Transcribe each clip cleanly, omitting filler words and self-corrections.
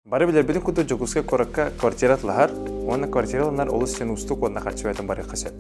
Бары билэрбитин курдук Дьокуускай куоракка квартира атылаһар уонна квартира ылынар олус диэн уустук уонна харчы бөҕөтүн барыахха сөп.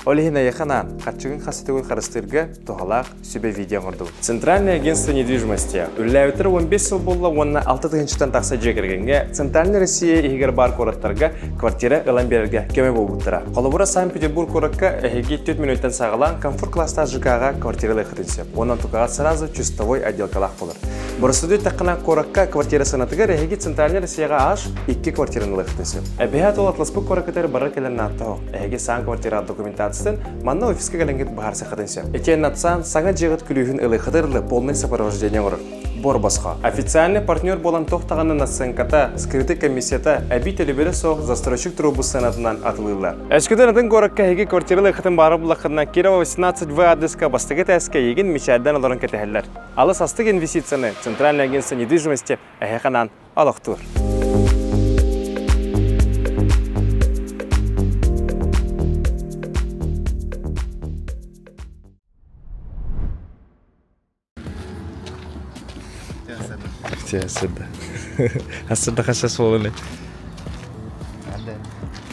Ол иһин эйиэхэ анаан, харчыгын хас да төгүл харыстыырга туһалаах сүбэ видео оҥордубут. Центральное агентство недвижимости үлэлээбиттэрэ 15 сыл буолла уонна 6 тыһыынчаттан тахса дьиэ кэргэҥҥэ Центральная Россия иһигэр баар куораттарга квартира ылан биэрэргэ көмө буолбуттара. Холобура, Санкт-Петербург куоракка эһиги 4 мүнүүттэн саҕалаан комфорт класстаах ЖК-ҕа квартира ылыаххытын сөп. Уонна тукаҕа сразу чистовой отделкалаах буолар. Боростуой эттэххинэ, куоракка квартира сыанатыгар эһиги Центральнай Россияҕа аж икки квартираны ылыаххытын сөп. Эбэһээт ол атласпыт куораккытыгар барар кэлэр нааттаһо. Эһиги саҥа квартира документациятын манна офиска кэлэҥҥит быһаарсыаххытын сөп. Итиэннэ ацаан саҥа дьиэҕит күлүүһүн ылыаххытыгар дылы полный сопровождение оҥорор. Бор босхо. Официальный партнер буолан туох даҕаны наценката, скрытый комиссията, эбии төлөбүрэ суох застройщик туруорбут сыанатынан атылыыллар. Өскөтүн атын куоракка эһиги квартира ылыаххытын баара буллаххытына Кирова 18 В аадырыска бастакы этээскэ эйигин мичээрдээн олорон кэтэһэллэр. Алыс астык инвестицияны Центральное агентство недвижимости эһиэхэ анаан олохтуур. Ассырда хаса суолуны.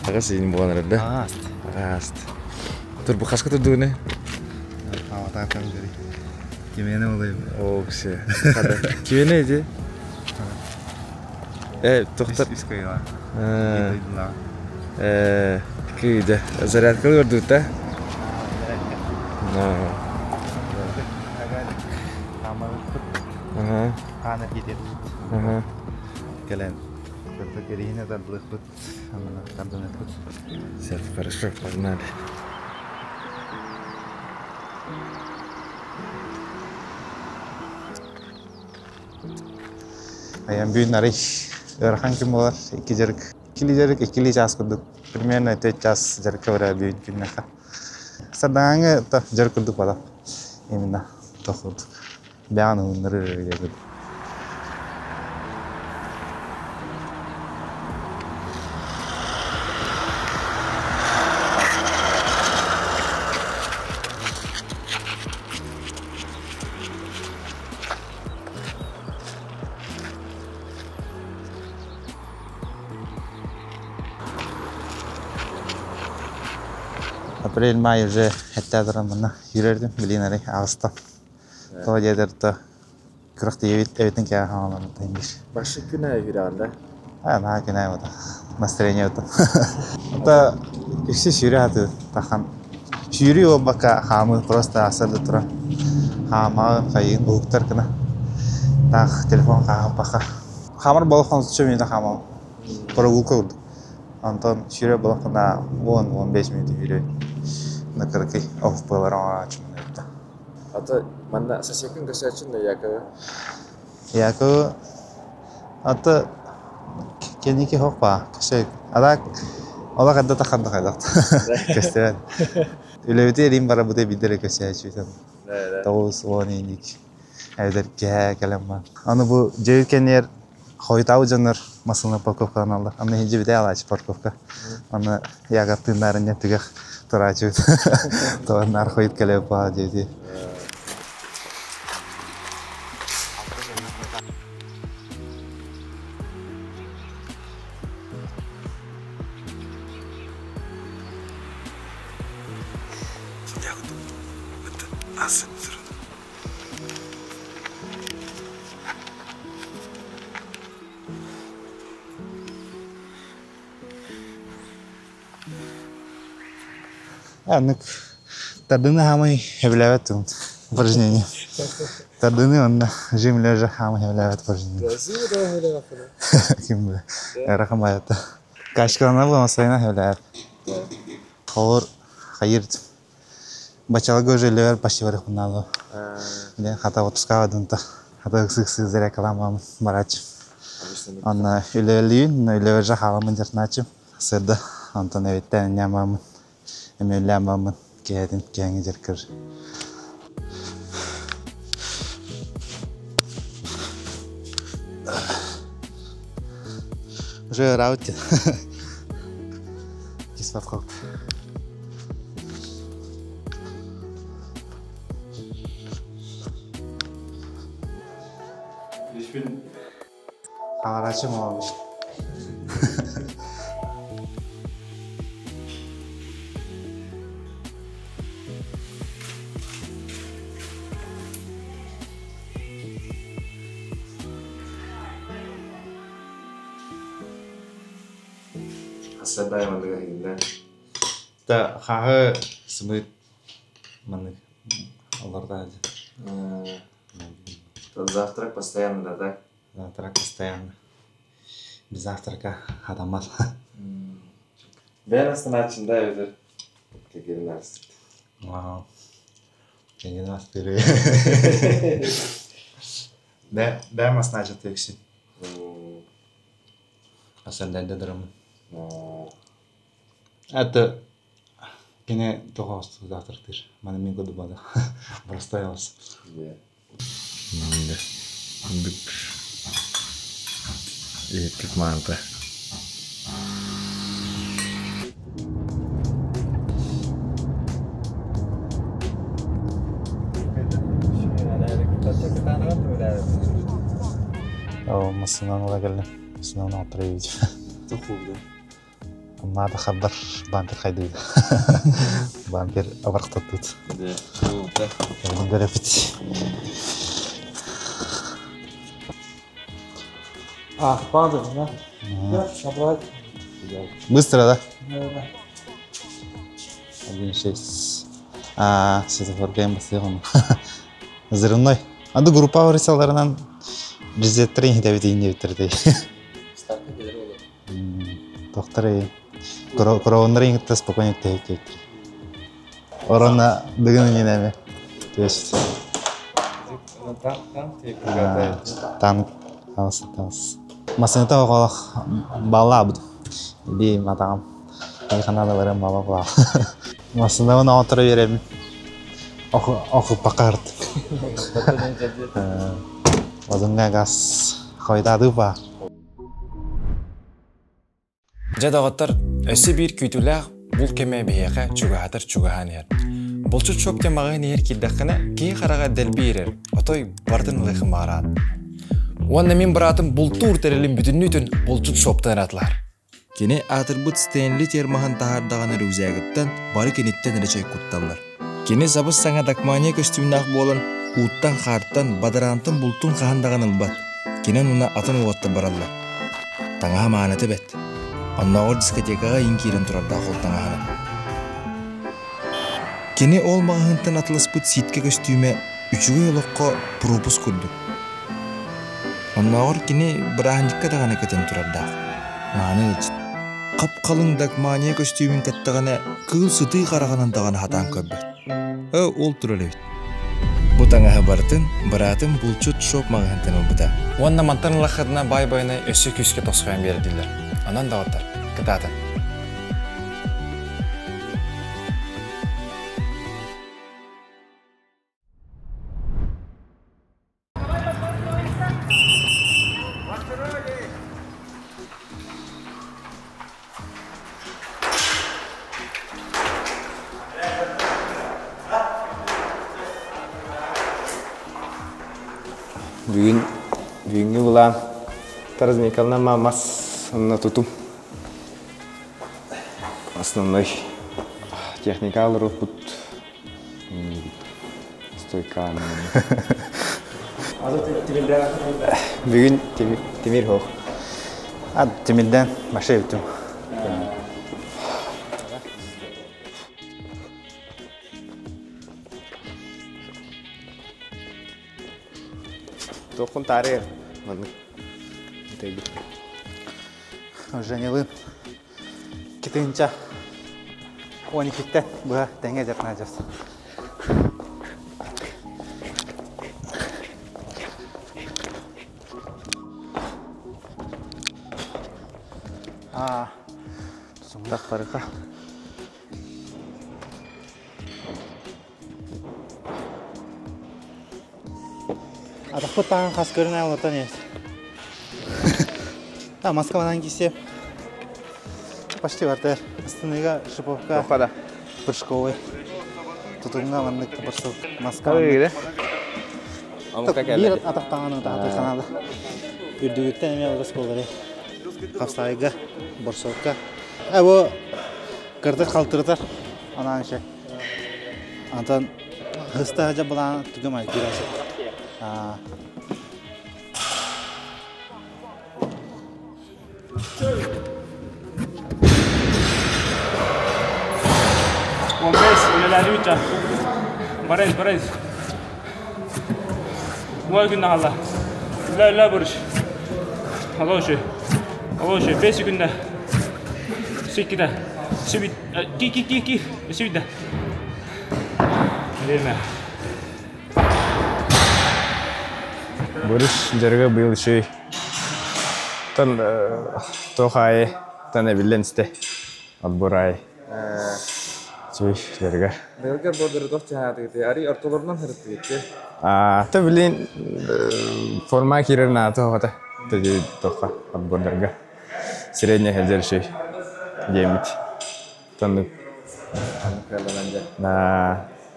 Аҕа сиин буолан эрэр да? Ааст. Тур бу хаска турдугуны? Кимиэнэ олайым. О, все. Кимиэнэ иди? Э, тохтор. Үс кыйла. Э, кыйда. Зарядканы көрдүт да? Ага. Хаан эргитер. Ага. Кэлэн. Кэриһине тардылыхпыт. Тардыныхпыт. Все, хорошо, погнали. Айан бүгүн арый ыарахан күн буолар. Икки дьарык. Иккили дьарык, иккили чаас курдук. Примерно төрт час дьарыкка барар бүгүн күннэхэ. Сардаҥаҥы то дьарык курдук буолар. Именно то курдук. Бэҕэн уһуннарыр Апрель-май уже этте туран манна киирэрдим, билин эрэ аҕыста. Тоҕо диэтэр то күрэхтэһиибит эбитин кэҕэ хаалан биир. Башы күн аайы үрэҕин да? А, наһаа күн аайы буолла. Настроение ото. Ото үксү сүүрэ сатыыр тахан. Сүүрүү буолбакка хаамыы просто асырда туран хаамаҕын хайыын уһуктар гына. Таах телефон хаахаппакка. Хаамар буоллаххына отучча мүнүүтэ хаамабын. Прогулка курдук. Онтон сүүрэр буоллаххына 10-15 мүнүүтэ сүүрэбин. Накырыкый оф-пылар оҥорооччумун эбит. Ата манна соседкин көрсөөччүн да Яковы? Яковы ата кэнники хоп баа көсөй. А так олох эрдэ тахханна хайдах көстүбэт. Үлэбити эрийн барабыта биирдэ эрэ көсөөччүтэн. 9-10 иник эбэтэр киэһэ кэлэн баран. Аны бу дьиэбит кэннигэр хойутаабыт дьоннор массыына парковкаланаллар. Аны иһирдьэ бүтэ алааччы парковка. Аны Яков тыыннаарын түгэх турааччыбыт. Тоҕо хойут кэлэ баа диэти. Аннык тардыны хаамай сөбүлээбэт тугун упражнение. Тардыны онно жим лежа хаамай сөбүлээбэт упражнение. Ким билэр. Ыарахан баайата. Качкалана буолмасайына сөбүлээбэт. Холор хайыр бачалга уже үлэбэр почти барыахпын Хата отпускаҕа дынта. Хата ыксы-ыксы зарядкалаан барааччы. Онно үлэлиибин, үлэбэр же хааламмын дьарытынааччым. Сырда онтон эбиттэн инньээн бараммын, эмиэ бараммын киэһэтин киэҥи дьарыккыр. Уже ыраабыт диэн. Кислотка. Хаҥараччы молодец. Хасардай манныга иһиннэ. Та хаһы сымыт маннык олорда. Завтрак постоянно, да, так? Завтрак постоянно. Без завтрака хатаммат. Бэйэн астанааччында эбэтэр кэгирин астыт. Вау. Кэгирин астыры. Да, да, маснача текси. Асалларда дырым. Это кини тоҕоосту завтрактыыр. Маны мин кудубада. Простой ос. Иһиппит маанта. О, массынан ыла кэллим. Массынан оттор Тухулду. Маата хабдар бампер хайдыйда. Бампер абархтаттыт. Көрөпүт. А, падал, да? Да, собрать. Быстро, да? Да, 1.6. А, светофор басыгын. Взрывной. Ады группа рисаларынан 103 хитебит инне биттерди. Старка келер болот. Доктор короннар иңитте спокойно тейк. Орона дыгын инеме. То есть танк танс танс. Масыната оголох бала буду. Би матам. Ханада барам бала бала. Масына оны отыра берем. Оху оху пакарт. Озунга газ койдады ба. Дьэ доҕоттор, өссө биир күүтүүлээх бул кэмэ биһиэхэ чугаһатар чугаһаан иһэр. Булчут шоп диэн маҕаһыын иһэр киирдэххинэ, киһи хараҕа дэлби иирэр, отой бардын ылыахын баҕараат. Уонна мин быраатым бултуур тэрилин бүтүннүүтүн булчут шоптан эрэ атылаһар. Кини аатырбыт Стэнли термоһын таһаардаҕына рюкзагыттан бары киниттэн эрэ чэй кутталлар. Кини сабыс-саҥа дакмания көстүүмнээх буолан, ууттан-хаартан, бадараантан бултун хаһан даҕаны ылбат. Кини онуна атын уолаттар бараллар. Таҥаһа мааныта бэт. Оннооҕор дискотекаҕа иин киирэн турардаах ол таҥаһынан. Кини ол маҕаһыынтан атыласпыт сииткэ көстүүмэ үчүгэй олоххо пропуск курдук. Оннооҕор кини бырааһынньыкка даҕаны кэтэн турардаах. Мааны ыалдьыт. Хап-халыҥ дакмания көстүүмүн кэттэҕинэ, кыыл сытыы хараҕынан даҕаны хатаан көрбөт. Э, ол турар эбит. Бу таҥаһы барытын быраатым булчут шоп маҕаһыынтан ылбыта. Уонна мантан ылаххытына баай-байанай өссө күүскэ тосхойон биэрдилэр. Онон доҕоттор, кытаатын. Бүгүн бүгүҥҥү былаан Тарас Николаевна мас онно тутум. Основной техника алырыппыт стойканы. Бүгүн тимир хоох. А тимирден баша өтүм. Тоқын тары. Маннык. Тэйбит. Женилын. Китинча. 12-тен быһа тэҥэ дьарна жас. А, Так барыха. Атахпыт таан хас көрүн айлатан ес. А, Москвадан кисе. Почти бартер. Астаныга шиповка. Тоқада. Прыжковый. Тутунга маннык барсыл. Москва. Амыкта Бир атахтааны тааты канады. Үрдүгүттен эме алгыс болары. Хапсаайга, борсуокка. Бу кырдык халтырытар анаан ше. Антон хыста хажа булаан түгөм ай кирәсе. Бомбес, үлэлээдибит Барайыз, барайыз. Мой күн ағалла. Үлә, үлә бұрыш. Алошы. Алошы, 5 күндә. Секкіде. Сибит, ки, ки, ки, ки. Сибит. Время. Борис дьарыга быйыл үчүгэй. Тон туох аайы тон эбиллэн истэ. Отбор аайы. Үчүгэй дьарыга. Быйылгы отбордары туох чаһаатыгыт? Ари ортолорунан сырыттыгыт Та билин форма киирэр наата оҕото. Тэди туохха отбордарга. Средняя сылдьар үчүгэй диэммит. Тоннук.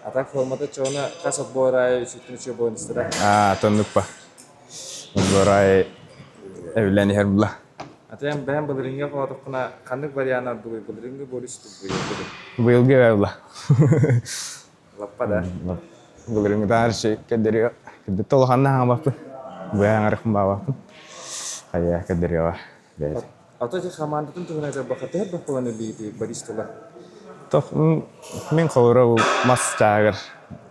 Атак формата чоҕуна хас отбор аайы үчүттэн үчүгэй буолан Аа, тоннукпа. Отбор аайы эбиллэн иһэр була. Атыйан бэйэм былырыыҥҥа холоотоххуна ханнык вариант ордугуй былырыыҥҥы Борис быйылгы Быйылгы була. Лаппа да. Былырыыҥҥытааҕар кэрдэргэ кырдьыкта улаханна хаамаппын. Быһа аҥарыхпын баабаппын. Хайа кэрдэргэҕэ бэйэтэ. Ото ити хамаандатын туһунан этэр төһө элбэх буолан өллүгүтүй Борис тула? Тох мин холура мас чаагыр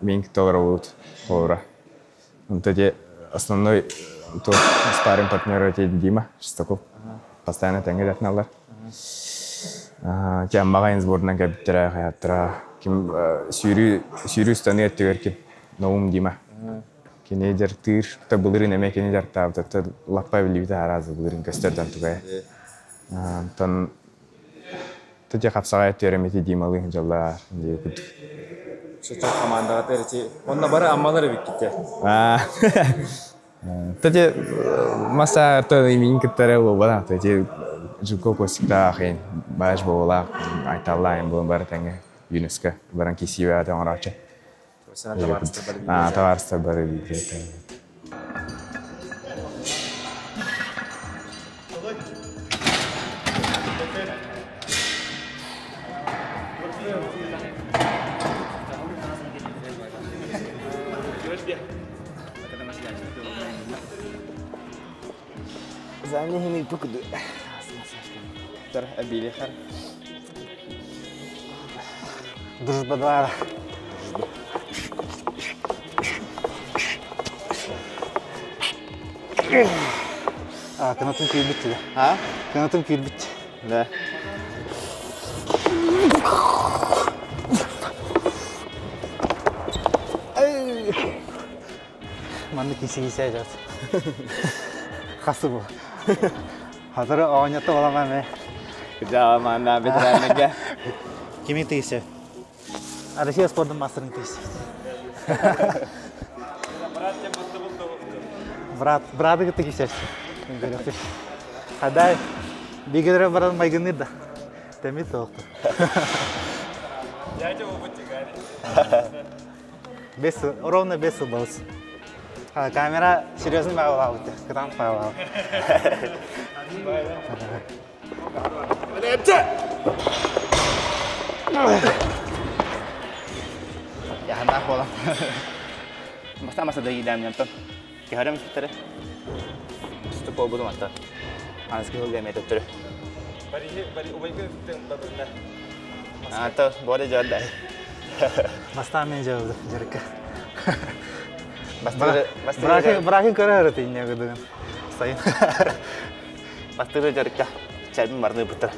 мин толоробут холура. Онто те основной то спарринг партнер эти Дима Шестаков. Постоянно тэҥҥэ дьатыналлар. Киаммаҕа сборынан кэлбиттэрэ хайаттара ким сүүрүү сүүрүү станыы өттүгэр ким Наум Дима. Кини дьартыыр, та былырыын эмиэ кини дьартаабыта, лаппа билибитэ араас былырыын көстөрдөн тугай. Онтон Тете хапсаҕай өттүгэр Дималыы дьоллоор дии курдук. Чочо командаҕа тэрити. Онно бары аммалар эбикките. Тете маса то имин кыттары буолбатах. Тете Жуков Костиктаах бааш буолаах айталлаах буолан бары тэҥҥэ ЮНЕСКО баран кисиибэ оҥорооччу. Табаарыстар бары бииргэ. Дружба два. А, канатым күйбүт А? Канатым күйбүт. Да. Манны киси киси жат. Хасы бу. Хазыр оонньото боламам э. Жаа манна ветераннага. Кими тыйсы? Россия спортын мастерын тыйсы. Брат, браты тыйсы. Хадай бигедре баран майгыныр да. Темит тоқты. Бес, ровно бес балс. Камера серьезный байвал, кытан байвал. Яханнаах буолан. Бастаан маса да иилээмньантан. Кэһэрэ миспиттэрэ. Сутук буолбутум аттан. Аныскы сылга эмиэ төттөрү. Ата боре жордай. Бастаан мен жабылды, жарыкка. Бастыры Брахин, брахин көрөр тиңне гыдыгын. Сайын. Бастыры жарыкка. Чайбын барны быттыр.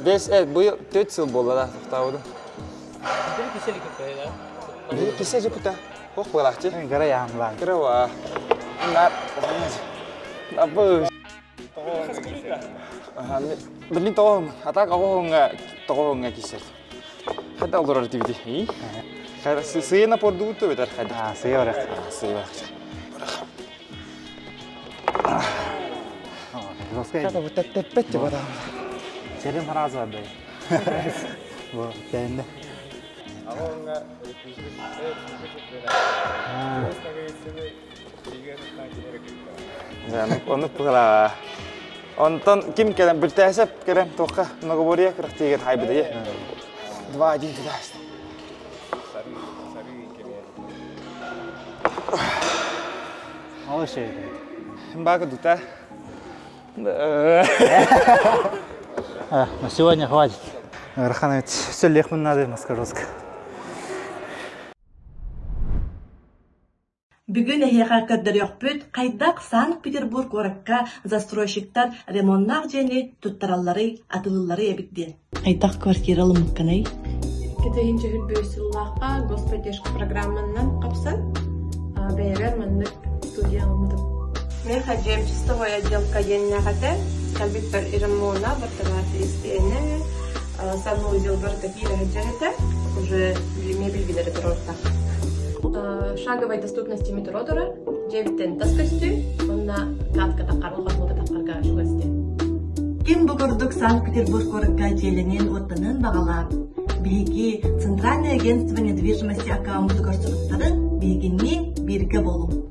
Бес, быйыл төрт сыл буолла да тоқтаабыды. Бир кисе жепута. Ох буолаахчы. Гара яамлаан. Кыра уа. Нар. Абы. Билин тоҕом, атак оҕоһуҥа тоҕоһуҥа кисер. Хата олорор тибити. Сыйына пордугутtu бетер хада. А, сыя барак. Сыйы бар. Жесткая. Вот это опять вода. Черем раза отдай. Вот, тэннэ. Ону пыла. Онтон ким кэлэн бүлтээсэп кэлэн туохха многоборье кырахтыгар хайбыдайы. 2-1 туда. Алыш Бага дута. На сегодня хватит. Раханович, все легко надо, маска жестко. Бүгүн эһиэхэ көрдөрүөхпүт хайдах Санкт-Петербург куоракка застройщиктар ремоннаах дьиэни туттаралларый, атылыылларый эбит диэн. Хайдах квартира ылыммыккыный? Кэтэһинчэ үрбүү сыллаахха господдержка программанан хапсан, бэйэбэр маннык студия ылыммытым. Меха дьиэм чистовой отделка диэннээх этэ, кэлбиппэр ремона, бартанаат истиэнэ, санузел барыта киирэ сылдьар этэ, уже мебель билэри туруорта. Шаговой доступности метро турар, дьиэбиттэн тас көстүү, уонна катка таххар, улахан уута таххарга чугас Ким бу курдук Санкт-Петербург куоракка дьиэлэниэн-уоттаныан баҕалаах, биһиги Центральное агентство недвижимости аккауммуту көрсүбүттэрин биһигинниин бииргэ буолуҥ.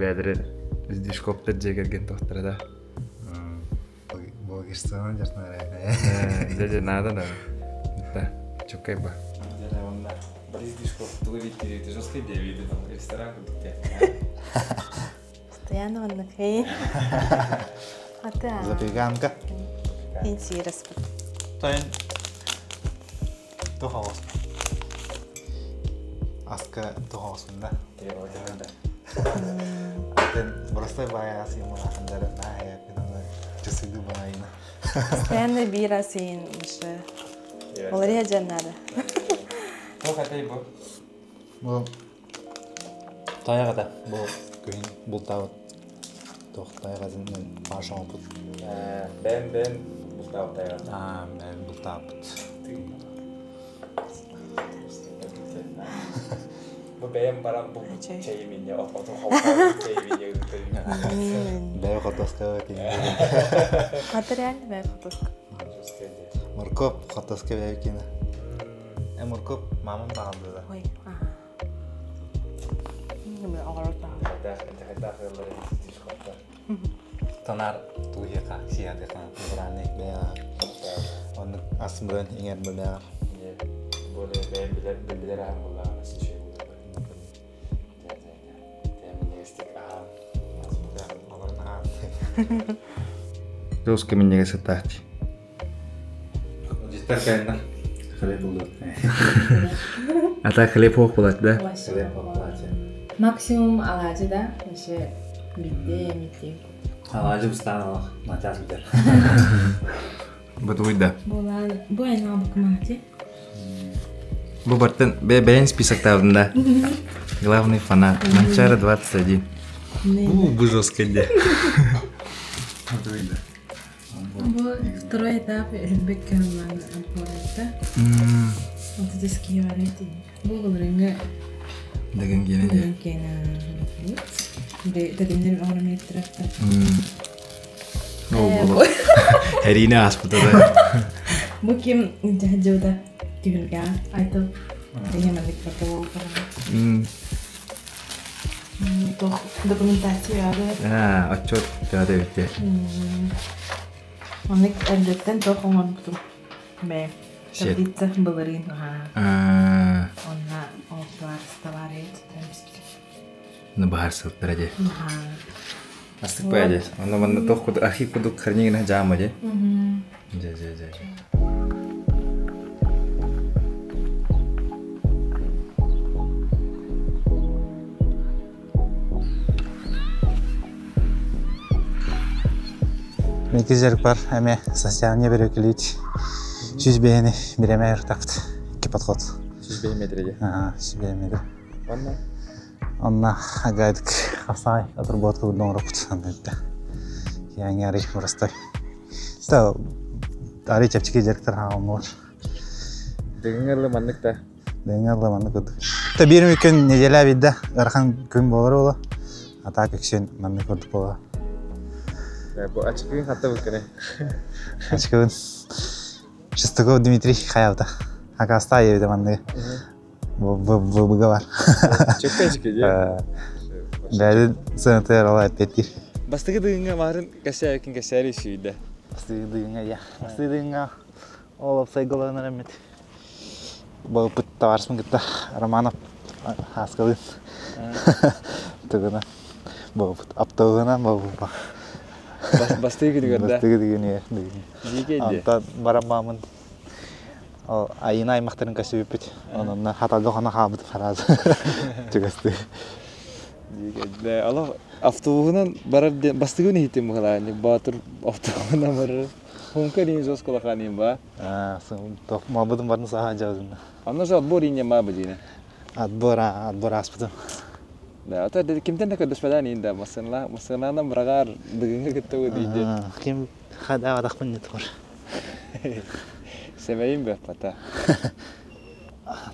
Бэдри издишкоптер дьиэ тохтара да. Блогерствонан дьарытынар. Дьэ дьэ надо да. Да, чуккай ба. Борис Дишков, тугу видите, жесткий дьэ там ресторан курдук Постоянно маннык. Ата. Запеканка. Интересно. Тойын тухалыс. Аска тухалысын да. Атын простой бая ас юмалахындары на часыды байына. Постоянно биир ас иин уже. Олария дьаннары. Туох этэй бу? Бу тайгада бу күн бултабыт. Тох тайгазын башын опыт. Бэн бэн бултабыт тайгада. А, бэн бултабыт. Бу бэйэм баран бу чэйиминне оту хоппа чэйиминне Бэйэ хотоска кин. Ата реально бэйэ хотоска. Моркоп хотоска бэйэ кин. Э моркоп мамам багалды да. Ой, ага. Тонар туһиха сиадыха брани бэйэ. Оны асмырын иңер бэйэ. Более бэйэм билер билер аһым буллаҕына сишей Жестко миннеге сытаачы. Життар кайнар. Хлеб булду. Ата хлеб хоох булат да? Хлеб булат. Максимум алаажы да, вообще битте, митте. Алаажы быстан алах, начас битер. Бутуйда. Булан, бу айна букмати. Бу бартын бэйэн списоктабын да. Главный фанат. Манчара 21. У, бу жестко де. Бутуйда. Бу второй этап элбек калман алфавитта. Вот это скиярити. Бу булрыңы Деген кене де. кена. Бе тедимнер орометтирапта. О, бу. Херина аспыта да. Бу ким жаһжуда түһүлгә айтып деген алык фото Тох документация ады. А, отчет да битте. Онык эрдеттен тох оңон бутум. Бе. Шет. Таблица былырын. Ага. А, Онна олтуар ставарет. ну бахар сылтара де. Ага. Астык паяде. Онно манна тох куду архив кудук хранигина жаама де. Же же же. Меки бар, эме состояние берекелит. Сүз бейени биреме ыртакт. Ки подход. Сүз бейметре де. Ага, сүз бейметре. Онна. Онно агайдык хапсаҕай отработка курдук оҥороппут онно Киэҥ арый простой. То арый чэпчэки дьарыктар хааллылар. Дыгыҥ маннык да. Дыгыҥ маннык курдук. То биир күн неделя биирдэ ыарахан күн буолар буола. А так үксүн маннык курдук буола. Бу ачыкыгын хатта букканы. Ачыкыбын Шестаков Дмитрий хайабыта. Акаста айыбыта манныгы. Быга бар. Чөккө ачыкы дии. Бәдин сыантыр ала эппеттир. Бастакы дыгыҥҥа маарын кэсээбиккин кэсээри сүүйдэ. Бастакы дыгыҥҥа я. Бастакы дыгыҥҥа ол опсайгаланар эмит. Балпыт товарищпын кытта Романов Хаскалыын тугунан буолбут апталыгынан буолбуппа. Бастакы күнүгэр да? Бастакы күнүгэр. Онтон баран маамын ол айына аймахтарын көрсүбүппүт. Онон хаталга хоно хаалбыт фраза чугастыы. Олох автобуһунан барар диэн бастакы күн иһиттим быһалаан Боотур автобуһунан барар. Хумка диин жестко лахаанин ба. Мабытым барын саха дьабызын. Онно же отбор инне ма бадина. Отбор, отбор аспытым. Да, ата кимтен да көрдөспөдөн ин да массыына массыынанан бырагар дыгыҥы кытта диде. Ким хада адахпын не тур. Сэмэйим бэппата.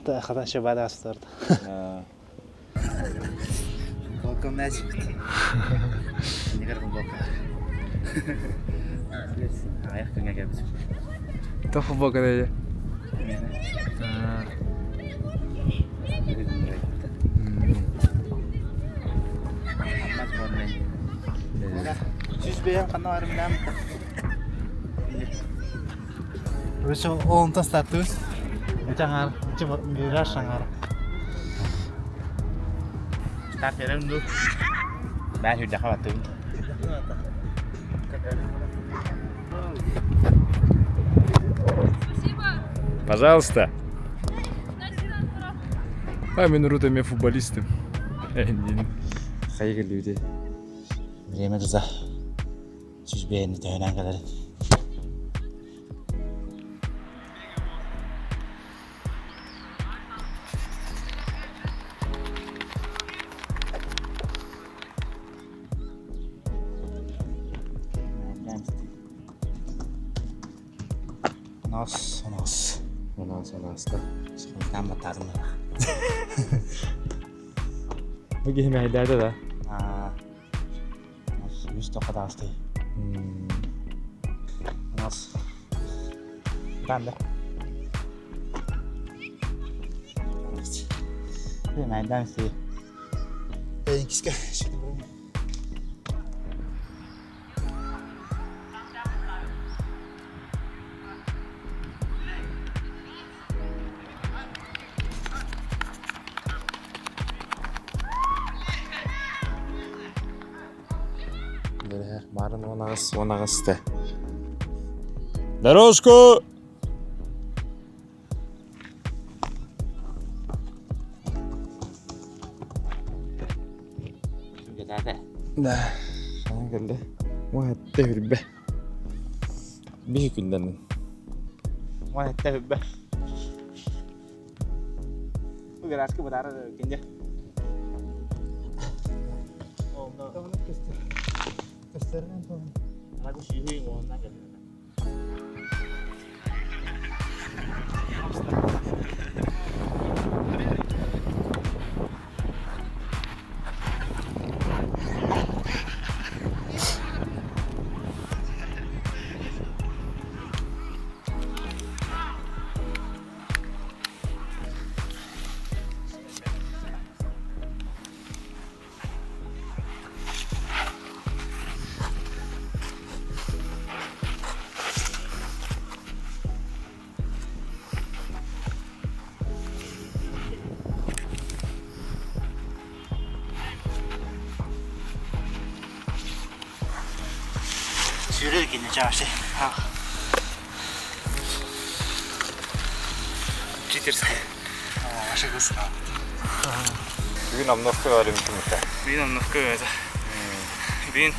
Та хата шабада астарды. Welcome magic. Нигер футболка. Аяқ күнге келбит. То футболка деді. Сүз бэйэм ханна барым билэм. Өсө онтон статус. Үтаңар, мираж шаңар. Старт берем ду. Бән хүрдәхә баттым. Пожалуйста. А мен рута мен футболистым. Хайгы люди. Время за. Сүз бэйэни төһөнөн кэлэрин. Нас, нас. Онан сонаста. Там батарым. Бу киһи мэһэйдээтэ да. Аа. Үс тоққатаасты. Нас. Танда. Майдан си. Киске. Марын онағыс, онағысты. Дорожку! Да, шанан келді. Уа, әтті хүрбе. Бихи күндәнін. Уа, әтті хүрбе. Бу гаражка бадара кенде. Ана сүйүй оннан келді. Сүүрэр кине чаасы. Читерский. Аша гысна. Бүгін обновка бар мүмкін. Бүгін обновка это. Бүгін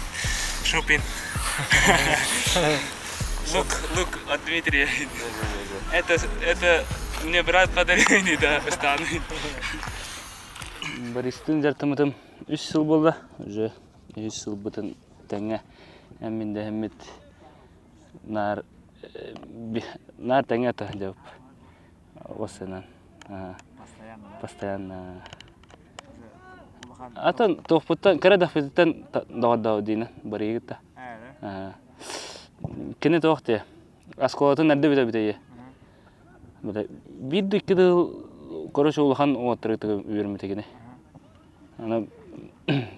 шопинг. Лук, лук от Дмитрия. Это мне брат подарил, да, штаны. Бористыын дьарыктаммытым үс сыл буолла. Уже үс сылбытын тэҥҥэ эн-мин дэһэммит наар наар тэҥҥэ ата дьабып Осынан. Постоянно. Атын туохпуттан кыра дахпытыттан доҕордообут диинэ барыйыгытта. Кини туох диэ оскуолатын эрдэ бүтэ бүтэ Биир да икки тыл короче улахан уоттары үөрмүтэ кини. Аны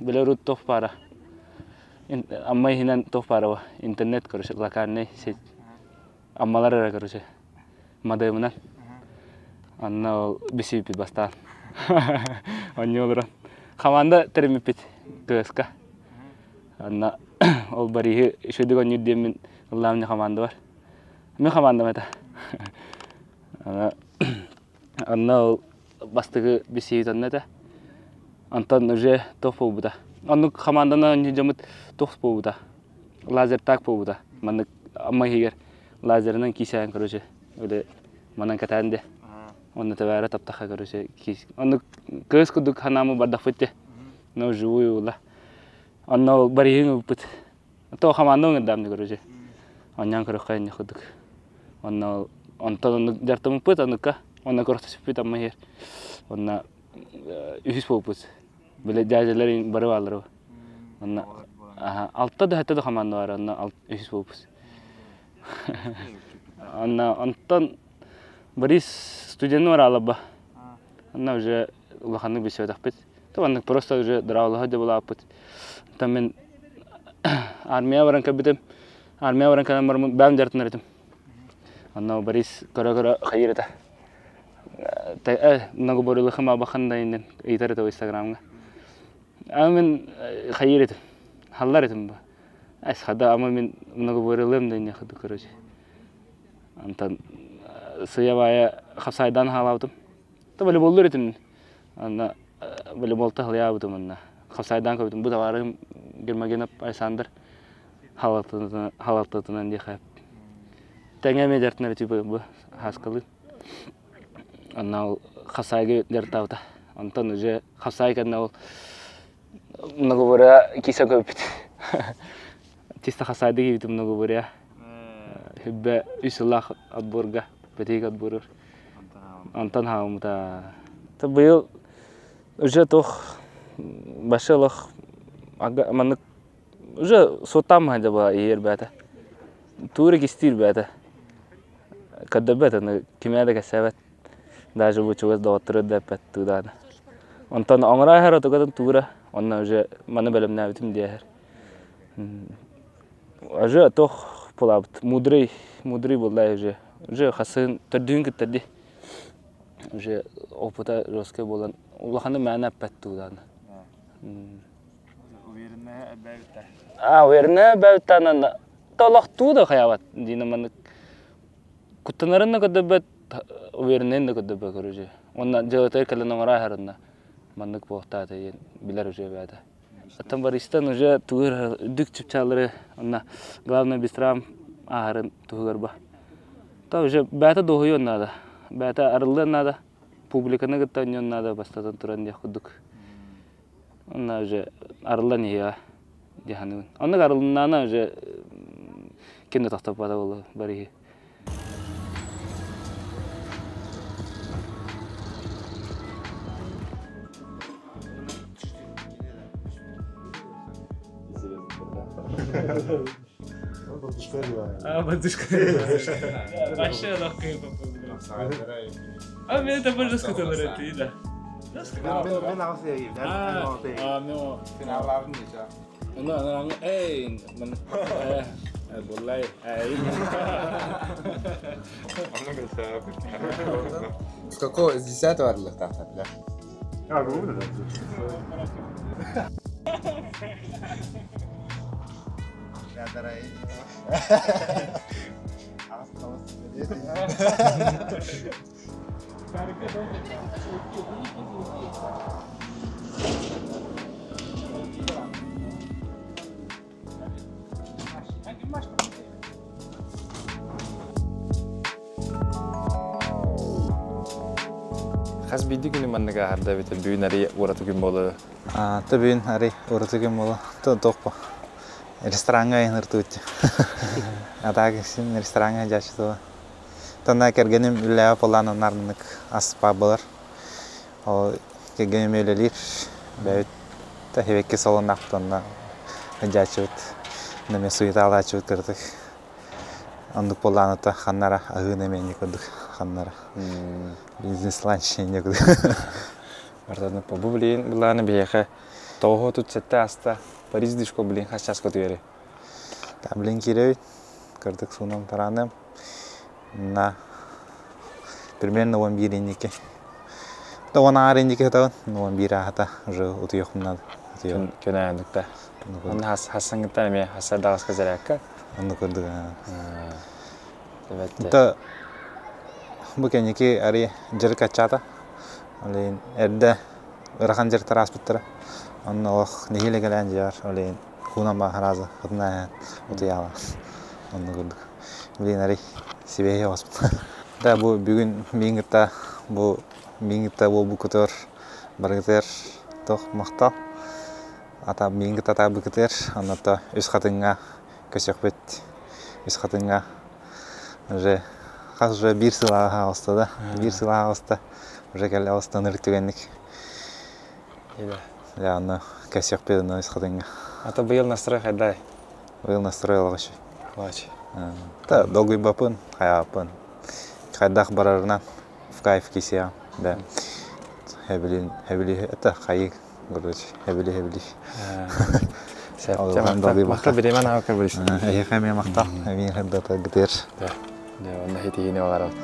билэр урут туох баара Амма иһинэн туох баара интернет короче локальный сеть Аммалар эрэ короче мадыамынан Онно ол бисийбит бастаан Онньу олорон хамаанда тэриммиппит КСК Онно ол Бориһы үчүгэйдик оонньуур диэммин ыллаамньы хамаанда бар Мин хамаандам этэ. Онно ол бастакы бисийбит онно этэ. Онтон уже туох буолбута. Оннук хамаанданан дьоммут туох буолбута. Лазертаг буолбута. Маннык Амма иһигэр лазерынан киисээн короче или манан кэтээн де. Онно тэбээре таптаха короче киис. Оннук кыыс курдук ханаамы бардахпыт де. Но живую ула. Онно барыһын ылбыт. То хамаанда ыҥырдаамны короче. Онньоон көрөххө инни курдук. Онно онтон оннук дьартыммыппыт оннукка онно көрөхтөспүппүт Амма иһэр. Онно үһүс буолбут. Били дядялар бары бааллар. Онно алта да сэттэ да хамаанда баар онно үһүс буолбут. Онно онтон Борис студенты бараалабба. Онно уже улаханнык билсибэтэхпит. Маннык просто уже дыраалаһа дьабылааппыт. Там мин армия баран кэлбитим. Армия баран кэлэн бараммын бэйэм дьарыктанар этим. Онно Борис көрө-көрө хайыыр этэ. Многоборьелыхым абахан да иннин ыйытар этэ инстаграмҥа. А мин хайыыр этим. Халлар этим бу. Эс хада ама мин многоборьелыам да инне хады короче. Антон сыйабайа хапсайдан хаалаабытым. Та волейболлуур этим. Анна волейболта халыйаабытым онно. Хапсайдаан көрбүтүм. Бу табаарыһым Гермогенов Александр халалтытынан диэхэ. Тэҥэ эмиэ дьартынар типа бу хааскалыы. Онно ол хапсайга дьартаабыта. Онтон уже хапсай кэннэ ол многоборья киса көрбүт. Чисто хасайды киирбитим многоборья. Хүббэ үс сыллаах отборга, бэтиик отборur. Онтон хаалмыта. Быйыл уже туох башы олох маннык уже суоттааммаһа дьаба иһэр бээтэ. Туура кистиир бээтэ. Көрдөрбөт аны кимээ да кэсээбэт. Даже бу чугас доҕоттору да эппэт туудаана. Онтон оҥоро иһэр отугатын туура, онно уже маны бэлэмнээбитим диэһэр. Уже туох буолаабыт мудрый мудрый буолла уже уже хасыһын төрдүһүн кытта дии уже опыта жесткай буолан улаханы мээнэ эппэт туудаана Уверенная эбээбиттэр. А уверенная эбээбиттаанан толохтуу да хайаабат диина маннык куттанарын да көрдөбөт уверенныйын да көрдөбөт короче уонна дьыалатыгар кэлэн оҥоро аһарынна маннык буолуохтаата диэн билэр уже эбээтэ Оттон Бористан уже тугур үрдүк чыпчааллары онно главное быстрам ааһарын туһугар ба. То уже бэйэтэ дуоһуйуон наада. Бэйэтэ арыллыан наада. Публиканы кытта оонньуон наада бастатан туран диэх курдук. Онно уже арыллан иһиэҕэ дии саныыбын. Оннук арылыннаана уже ким да тохтоппото буолуо Бориһы. А, бандышка. Вообще легкая А, мен это больше сказал, ты, да. А, ну. Эй, Буоллай. С какого? С 10-го арыллыахтаахтар, да? А, да? Хас биирдии күнү маннык ааһарда эбэтэр бүгүн арый ураты күн буолуо? Та бүгүн арый ураты күн буолуо. Туох рестораҥҥа айаныртыбыт. А так син рестораҥҥа дьааччы Тана кэргэним үллээҕэ полаан нарнык аспа болар. Ол кэргэним үлэлиир. Бэйэбит тэһибэкки солоннаахпыт дьааччыбыт. Наме суетаалааччыбыт кырдык. Оннук буоллааныта ханнара аһыын эмиэ курдук ханнара. Бизнес-ланч инне курдук. Бартан бу билигин былааны биһиэхэ тоҕо тут сэттэ аста Париж дишко билигин хас чааска утуйары? Билин киирэбит. Кырдык суунам тараным. На примерно 11 инники. Да он аар инники сытабын, 11 аахата уже утуйуохпун надо. Көнөөнүктэ. Онно хассаҥҥыттан эмиэ хассардаҕаска зарядка. Онно курдук. Это бу кэнники ари дьарык аччаата. Олейн эрдэ ырахан дьарыктар ааспыттара. Онно олох нэһиилэ кэлээн дьиэҕэр олейн хуунан бааһарааза хатына утуйаала. Онно курдук. Блин, арый сибэһи оҕоспут. Да бу бүгүн миин кытта бу миин кытта буолбуккутугар барыгытыгар туох махтал. Ата миин кытта атаабыкытыгар онно үс хатыҥҥа көсөхпүт. Үс хатыҥҥа уже хас уже биир сыл ааһа оҕуста да биир сыл ааһа оҕуста уже кэлэ оҕуста ынырык түгэнник. Дьэ онно кэсиэхпит онно үс хатыҥҥа. Ата быйыл настрой хайдай? Быйыл настрой олох Лач. Да, долгуйбаппын, хайааппын. Хайдах барарынан в кайф кисиэҕим. Да. Хэбилин, хэбили, это хайы, короче, хэбили, хэбили. Махтал бириэмэн аҕа көрбүс. Эһиэхэ эмиэ махтал. Эмиэ хардата гытыр. Да, онно хитиһиини оҕарабыт.